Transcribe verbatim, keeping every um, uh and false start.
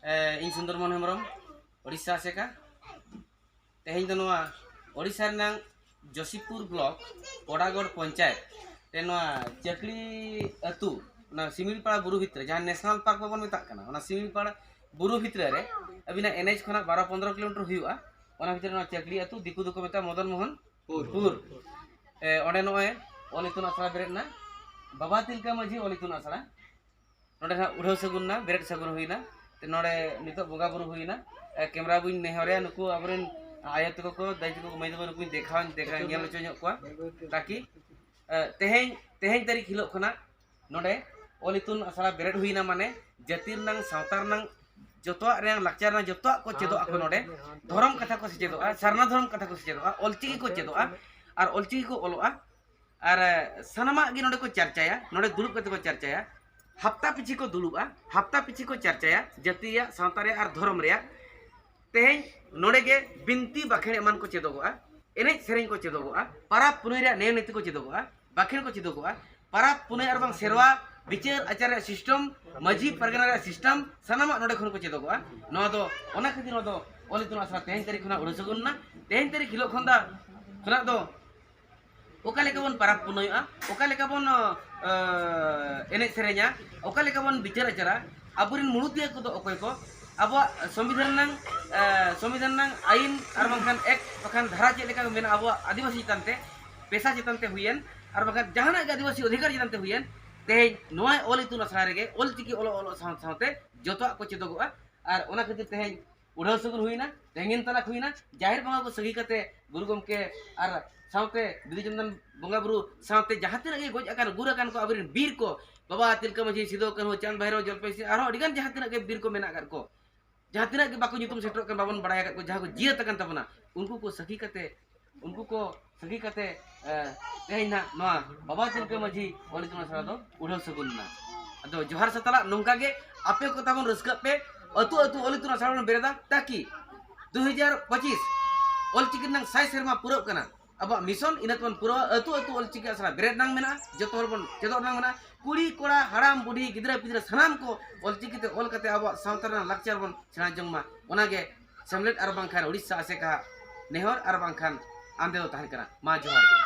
ᱮ, ᱤᱧ ᱥᱩᱱᱫᱚᱨ ᱢᱳᱦᱚᱱ ᱦᱮᱢᱵᱨᱚᱢ, ᱳᱰᱤᱥᱟ ᱟᱥᱮᱠᱟ᱾ ᱛᱮᱦᱮᱧ ᱫᱚ ᱱᱚᱣᱟ ᱳᱰᱤᱥᱟ ᱨᱮᱱᱟᱝ ᱡᱚᱥᱤᱯᱩᱨ ᱵᱞᱚᱠ ᱯᱚᱰᱟᱜᱚᱲ ᱯᱚᱧᱪᱟᱭᱮᱛ ᱨᱮ ᱱᱚᱣᱟ ᱪᱟᱹᱠᱲᱤ ᱟᱹᱛᱩ, ᱚᱱᱟ ᱥᱤᱢᱤᱞᱯᱟᱲᱟ ᱵᱩᱨᱩ ᱵᱷᱤᱛᱨᱤ, ᱡᱟᱦᱟᱸ ᱱᱮᱥᱱᱟᱞ ᱯᱟᱨᱠ ᱵᱟᱵᱚᱱ ᱢᱮᱛᱟᱜ ᱠᱟᱱᱟ, ᱚᱱᱟ ᱥᱤᱢᱤᱞᱯᱟᱲᱟ ᱵᱩᱨᱩ ᱵᱷᱤᱛᱨᱤ ᱨᱮ ᱟᱹᱵᱤᱱᱟᱜ ᱮᱱ ᱮᱭᱤᱪ ᱠᱷᱚᱱᱟᱜ ᱵᱟᱨᱚ ᱯᱚᱱᱫᱽᱨᱚ ᱠᱤᱞᱳᱢᱤᱴᱟᱨ ᱦᱩᱭᱩᱜᱼᱟ᱾ ᱚᱱᱟ ᱵᱷᱤᱛᱨᱤ ᱨᱮ ᱱᱚᱣᱟ ᱪᱟᱹᱠᱲᱤ ᱟᱹᱛᱩ, ᱫᱤᱠᱩ ᱫᱚᱠᱚ ᱢᱮᱛᱟᱜᱼᱟ ᱢᱚᱫᱚᱱ ᱢᱳᱦᱚᱱ ᱯᱩᱨ᱾ ᱮ, ᱚᱸᱰᱮ ᱱᱚᱜᱼᱚᱭ ᱚᱞ ᱤᱛᱩᱱ ᱟᱥᱲᱟ ᱵᱮᱨᱮᱫ ᱮᱱᱟ, ᱵᱟᱵᱟ ᱛᱤᱞᱠᱟᱹ ᱢᱟᱹᱡᱷᱤ ᱚᱞ ᱤᱛᱩᱱ ᱟᱥᱲᱟ᱾ ᱱᱚᱰᱮ ᱦᱟᱸᱜ ᱩᱰᱷᱟᱹᱣ ᱥᱟᱹᱜᱩᱱ ᱮᱱᱟ, ᱵᱮᱨᱮᱫ ᱥᱟᱹᱜᱩᱱ ᱦᱩᱭᱱᱟ᱾ ᱛᱮ ᱱᱚᱰᱮ ᱱᱤᱛᱚᱜ ᱵᱚᱸᱜᱟ ᱵᱩᱨᱩ ᱦᱩᱭᱱᱟ᱾ ᱮ, ᱠᱮᱢᱨᱟ ᱵᱚᱧ ᱱᱮᱦᱚᱨᱮᱭᱟ, ᱱᱩᱠᱩ ᱟᱵᱚᱨᱮᱱ ᱟᱭᱳ ᱛᱟᱠᱚ ᱠᱚ, ᱫᱟᱹᱭ ᱛᱟᱠᱚ ᱠᱚ, ᱢᱟᱹᱭ ᱛᱟᱠᱚ, ᱱᱩᱠᱩᱧ ᱫᱮᱠᱷᱟᱣ, ᱫᱮᱠᱷᱟᱣ ᱧᱮᱞ ᱦᱚᱪᱚ ᱧᱚᱜ ᱠᱚᱣᱟ, ᱛᱟᱠᱤ, ᱮ, ᱛᱮᱦᱮᱧ, ᱛᱮᱦᱮᱧ ᱛᱟᱹᱨᱤᱠᱷ ᱦᱤᱞᱳᱜ ᱠᱷᱚᱱᱟᱜ ᱱᱚᱰᱮ ᱚᱞ ᱤᱛᱩᱱ ᱟᱥᱲᱟ ᱵᱮᱨᱮᱫ ᱦᱩᱭᱱᱟ, ᱢᱟᱱᱮ ᱡᱟᱹᱛᱤ ᱨᱮᱱᱟᱝ, ᱥᱟᱶᱛᱟ ᱨᱮᱱᱟᱝ, ᱡᱚᱛᱚᱣᱟᱜ ᱨᱮᱱᱟᱝ ᱞᱟᱠᱪᱟᱨ ᱨᱮᱱᱟᱜ ᱡᱚᱛᱚᱣᱟᱜ ᱠᱚ ᱪᱮᱫᱚᱜ ᱟᱠᱚ ᱱᱚᱰᱮ᱾ ᱫᱷᱚᱨᱚᱢ ᱠᱟᱛᱷᱟ ᱠᱚ ᱥᱮᱪᱮᱫᱚᱜᱼᱟ, ᱥᱟᱨᱱᱟ ᱫᱷᱚᱨᱚᱢ ᱠᱟᱛᱷᱟ ᱠᱚ ᱥᱮᱪᱮᱫᱚᱜᱼᱟ, ᱚᱞᱪᱤᱠᱤ ᱠᱚ ᱪᱮᱫᱚᱜᱼᱟ ᱟᱨ ᱚᱞᱪᱤᱠᱤ ᱠᱚ ᱚᱞᱚᱜᱼᱟ᱾ ᱟᱨ, ᱮ, ᱥᱟᱱᱟᱢᱟᱜ ᱜᱮ ᱱᱚᱰᱮ ᱠᱚ ᱪᱟᱨᱪᱟᱭᱟ, ᱱᱚᱰᱮ ᱫᱩᱲᱩᱵ ᱠᱟᱛᱮ ᱠᱚ ᱪᱟᱨᱪᱟᱭᱟ᱾ ᱦᱟᱯᱛᱟ ᱯᱤᱪᱷᱤ ᱠᱚ ᱫᱩᱲᱩᱵᱼᱟ, ᱦᱟᱯᱛᱟ ᱯᱤᱪᱷᱤ ᱠᱚ ᱪᱟᱨᱪᱟᱭᱟ ᱡᱟᱹᱛᱤ ᱨᱮᱭᱟᱜ, ᱥᱟᱶᱛᱟ ᱨᱮᱭᱟᱜ ᱟᱨ ᱫᱷᱚᱨᱚᱢ ᱨᱮᱭᱟᱜ᱾ ᱛᱮᱦᱮᱧ ᱱᱚᱰᱮ ᱜᱮ ᱵᱤᱱᱛᱤ ᱵᱟᱠᱷᱮᱲ ᱮᱢᱟᱱ ᱠᱚ ᱪᱮᱫᱚᱜᱚᱜᱼᱟ, ᱮᱱᱮᱡ ᱥᱮᱨᱮᱧ ᱠᱚ ᱪᱮᱫᱚᱜᱚᱜᱼᱟ, ᱯᱟᱨᱟᱵᱽ ᱯᱩᱱᱟᱹᱭ ᱨᱮᱭᱟᱜ ᱱᱮᱭᱚ ᱱᱤᱛᱤ ᱠᱚ ᱪᱮᱫᱚᱜᱚᱜᱼᱟ, ᱵᱟᱠᱷᱮᱲ ᱠᱚ ᱪᱮᱫᱚᱜᱚᱜᱼᱟ᱾ ᱯᱟᱨᱟᱵᱽ ᱯᱩᱱᱟᱹᱭ ᱟᱨ ᱵᱟᱝ ᱥᱮᱨᱣᱟ, ᱵᱤᱪᱟᱹᱨ ᱟᱪᱟᱨ ᱨᱮᱭᱟᱜ ᱥᱤᱥᱴᱮᱢ, ᱢᱟᱹᱡᱷᱤ ᱯᱟᱨᱜᱟᱱᱟ ᱨᱮᱭᱟᱜ ᱥᱤᱥᱴᱮᱢ, ᱥᱟᱱᱟᱢᱟᱜ ᱱᱚᱰᱮ ᱠᱷᱚᱱ ᱠᱚ ᱪᱮᱫᱚᱜᱚᱜᱼᱟ᱾ ᱱᱚᱣᱟ ᱫᱚ, ᱚᱱᱟ ᱠᱷᱟᱹᱛᱤᱨ ᱱᱚᱣᱟ ᱫᱚ ᱚᱞ ᱤᱛᱩᱱ ᱟᱥᱲᱟ ᱛᱮᱦᱮᱧ ᱛᱟᱹᱨᱤᱠᱷ ᱠᱷᱚᱱᱟᱜ ᱩᱰᱷᱟᱹᱣ ᱥᱟᱹᱜᱩᱱ ᱮᱱᱟ᱾ ᱛᱮᱦᱮᱧ ᱛᱟᱹᱨᱤᱠᱷ ᱦᱤᱞᱳᱜ ᱠᱷᱚᱱ ᱫᱚ, ᱠᱷᱚᱱᱟᱜ ᱫᱚ ᱚᱠᱟ ᱞᱮᱠᱟ ᱵᱚᱱ ᱯᱟᱨᱟᱵᱽ ᱯᱩᱱᱟᱹᱭᱚᱜᱼᱟ, ᱚᱠᱟ ᱞᱮᱠᱟ ᱵᱚᱱ, ᱮ, ᱮᱱᱮᱡ ᱥᱮᱨᱮᱧᱟ, ᱚᱠᱟ ᱞᱮᱠᱟ ᱵᱚᱱ ᱵᱤᱪᱟᱹᱨ ᱟᱪᱟᱨᱟ, ᱟᱵᱚᱨᱮᱱ ᱢᱩᱬᱩᱛᱤᱭᱟᱹ ᱠᱚᱫᱚ ᱚᱠᱚᱭ ᱠᱚ, ᱟᱵᱚᱣᱟᱜ ᱥᱚᱝᱵᱤᱫᱷᱟᱱ ᱨᱮᱱᱟᱝ, ᱮ, ᱥᱚᱝᱵᱤᱫᱷᱟᱱ ᱨᱮᱱᱟᱝ ᱟᱭᱤᱱ ᱟᱨ ᱵᱟᱝᱠᱷᱟᱱ ᱮᱠᱴ ᱵᱟᱠᱷᱟᱱ ᱫᱷᱟᱨᱟ ᱪᱮᱫ ᱞᱮᱠᱟ ᱢᱮᱱᱟᱜᱼᱟ ᱟᱵᱚᱣᱟᱜ ᱟᱹᱫᱤᱵᱟᱹᱥᱤ ᱪᱮᱛᱟᱱ ᱛᱮ, ᱯᱮᱥᱟ ᱪᱮᱛᱟᱱ ᱛᱮ ᱦᱩᱭᱮᱱ, ᱟᱨ ᱵᱟᱝᱠᱷᱟᱱ ᱡᱟᱦᱟᱱᱟᱜ ᱜᱮ ᱟᱹᱫᱤᱵᱟᱹᱥᱤ ᱚᱫᱷᱤᱠᱟᱨ ᱪᱮᱛᱟᱱ ᱛᱮ ᱦᱩᱭᱮᱱ, ᱛᱮᱦᱮᱧ ᱱᱚᱣᱟ ᱚᱞ ᱤᱛᱩᱱ ᱟᱥᱲᱟ ᱨᱮᱜᱮ ᱚᱞ ᱪᱤᱠᱤ ᱚᱞᱚᱜ, ᱚᱞᱚᱜ ᱥᱟᱶ ᱥᱟᱶᱛᱮ ᱡᱚᱛᱚᱣᱟᱜ ᱠᱚ ᱪᱮᱫᱚᱜᱚᱜᱼᱟ᱾ ᱟᱨ ᱚᱱᱟ ᱠᱷᱟᱹᱛᱤᱨ ᱛᱮᱦᱮᱧ ᱩᱰᱷᱟᱹᱣ ᱥᱟᱹᱜᱩᱱ ᱦᱩᱭᱱᱟ, ᱛᱮᱸᱜᱤᱱ ᱛᱟᱞᱟᱠ ᱦᱩᱭᱱᱟ, ᱡᱟᱦᱮᱨ ᱵᱚᱸᱜᱟ ᱠᱚ ᱥᱟᱹᱜᱤ ᱠᱟᱛᱮ ᱜᱩᱨᱩ ᱜᱚᱢᱠᱮ ᱟᱨ ᱥᱟᱶᱛᱮ ᱵᱤᱫᱩ ᱪᱟᱸᱫᱟᱱ ᱵᱚᱸᱜᱟ ᱵᱩᱨᱩ ᱥᱟᱶᱛᱮ ᱡᱟᱦᱟᱸ ᱛᱤᱱᱟᱹᱜ ᱜᱮ ᱜᱚᱡ ᱟᱠᱟᱱ, ᱜᱩᱨ ᱟᱠᱟᱱ ᱠᱚ ᱟᱵᱚᱨᱮᱱ ᱵᱤᱨ ᱠᱚ, ᱵᱟᱵᱟ ᱛᱤᱞᱠᱟᱹ ᱢᱟᱹᱡᱷᱤ, ᱥᱤᱫᱩ ᱠᱟᱹᱱᱦᱩ, ᱪᱟᱸᱫᱽ ᱵᱷᱟᱭᱨᱳ, ᱡᱚᱞᱯᱟᱭ ᱥᱤᱝ, ᱟᱨᱦᱚᱸ ᱟᱹᱰᱤᱜᱟᱱ ᱡᱟᱦᱟᱸ ᱛᱤᱱᱟᱹᱜ ᱜᱮ ᱵᱤᱨ ᱠᱚ ᱢᱮᱱᱟᱜ ᱟᱠᱟᱫ ᱠᱚ, ᱡᱟᱦᱟᱸ ᱛᱤᱱᱟᱹᱜ ᱜᱮ ᱵᱟᱠᱚ ᱧᱩᱛᱩᱢ ᱥᱮᱴᱮᱨᱚᱜ ᱠᱟᱱ, ᱵᱟᱵᱚᱱ ᱵᱟᱲᱟᱭ ᱟᱠᱟᱫ ᱠᱚ, ᱡᱟᱦᱟᱸ ᱠᱚ ᱡᱤᱭᱟᱹᱛ ᱟᱠᱟᱱ ᱛᱟᱵᱚᱱᱟ, ᱩᱱᱠᱩ ᱠᱚ ᱥᱟᱹᱠᱷᱤ ᱠᱟᱛᱮ, ᱩᱱᱠᱩ ᱠᱚ ᱥᱟᱹᱠᱷᱤ ᱠᱟᱛᱮ, ᱮ, ᱛᱮᱦᱮᱧ ᱱᱟᱜ ᱱᱚᱣᱟ ᱵᱟᱵᱟ ᱛᱤᱞᱠᱟᱹ ᱢᱟᱹᱡᱷᱤ ᱚᱞ ᱤᱛᱩᱱ ᱟᱥᱲᱟ ᱫᱚ ᱩᱰᱷᱟᱹᱣ ᱥᱟᱹᱜᱩᱱ ᱮᱱᱟ᱾ ᱟᱫᱚ ᱡᱚᱦᱟᱨ ᱥᱟᱛᱟᱞᱟᱜ ᱱᱚᱝᱠᱟ ᱜᱮ ᱟᱯᱮ ᱠᱚ ᱛᱟᱵᱚᱱ ᱨᱟᱹᱥᱠᱟᱹᱜ ᱯᱮ, ᱟᱹᱛᱩ ᱟᱹᱛᱩ ᱚᱞ ᱤᱛᱩᱱ ᱟᱥᱲᱟ ᱵᱚᱱ ᱵᱮᱨᱮᱫᱟ, ᱛᱟᱠᱤ ᱫᱩ ᱦᱟᱡᱟᱨ ᱯᱚᱸᱪᱤᱥ ᱚᱞᱪᱤᱠᱤ ᱨᱮᱱᱟᱝ ᱥᱟᱭ ᱥᱮᱨᱢᱟ ᱯᱩᱨᱟᱹᱜ ᱠᱟᱱᱟ᱾ ᱟᱵᱚᱣᱟᱜ ᱢᱤᱥᱚᱱ ᱤᱱᱟᱹ ᱛᱮᱵᱚᱱ ᱯᱩᱨᱟᱹᱣᱟ᱾ ᱟᱹᱛᱩ ᱟᱹᱛᱩ ᱚᱞᱪᱤᱠᱤ ᱟᱥᱲᱟ ᱵᱮᱨᱮᱫ ᱨᱮᱱᱟᱜ ᱢᱮᱱᱟᱜᱼᱟ, ᱡᱚᱛᱚ ᱦᱚᱲ ᱵᱚᱱ ᱪᱮᱫᱚᱜ ᱨᱮᱱᱟᱜ ᱢᱮᱱᱟᱜᱼᱟ᱾ ᱠᱩᱲᱤ ᱠᱚᱲᱟ, ᱦᱟᱲᱟᱢ ᱵᱩᱰᱷᱤ, ᱜᱤᱫᱽᱨᱟᱹ ᱯᱤᱫᱽᱨᱟᱹ ᱥᱟᱱᱟᱢ ᱠᱚ ᱚᱞᱪᱤᱠᱤ ᱛᱮ ᱚᱞ ᱠᱟᱛᱮ ᱟᱵᱚᱣᱟᱜ ᱥᱟᱶᱛᱟ ᱨᱮᱱᱟᱜ ᱞᱟᱠᱪᱟᱨ ᱵᱚᱱ ᱥᱮᱬᱟ ᱡᱚᱝ ᱢᱟ᱾ ᱚᱱᱟᱜᱮ ᱥᱮᱢᱞᱮᱫ ᱟᱨ ᱵᱟᱝᱠᱷᱟᱱ ᱳᱰᱤᱥᱟ ᱟᱥᱮᱠᱟ ᱱᱮᱦᱚᱨ ᱟᱨ ᱵᱟᱝᱠᱷᱟᱱ ᱟᱸᱫᱮ ᱫᱚ ᱛᱟᱦᱮᱱ ᱠᱟᱱᱟ᱾ ᱢᱟ ᱡᱚᱦᱟᱨ ᱜᱮ᱾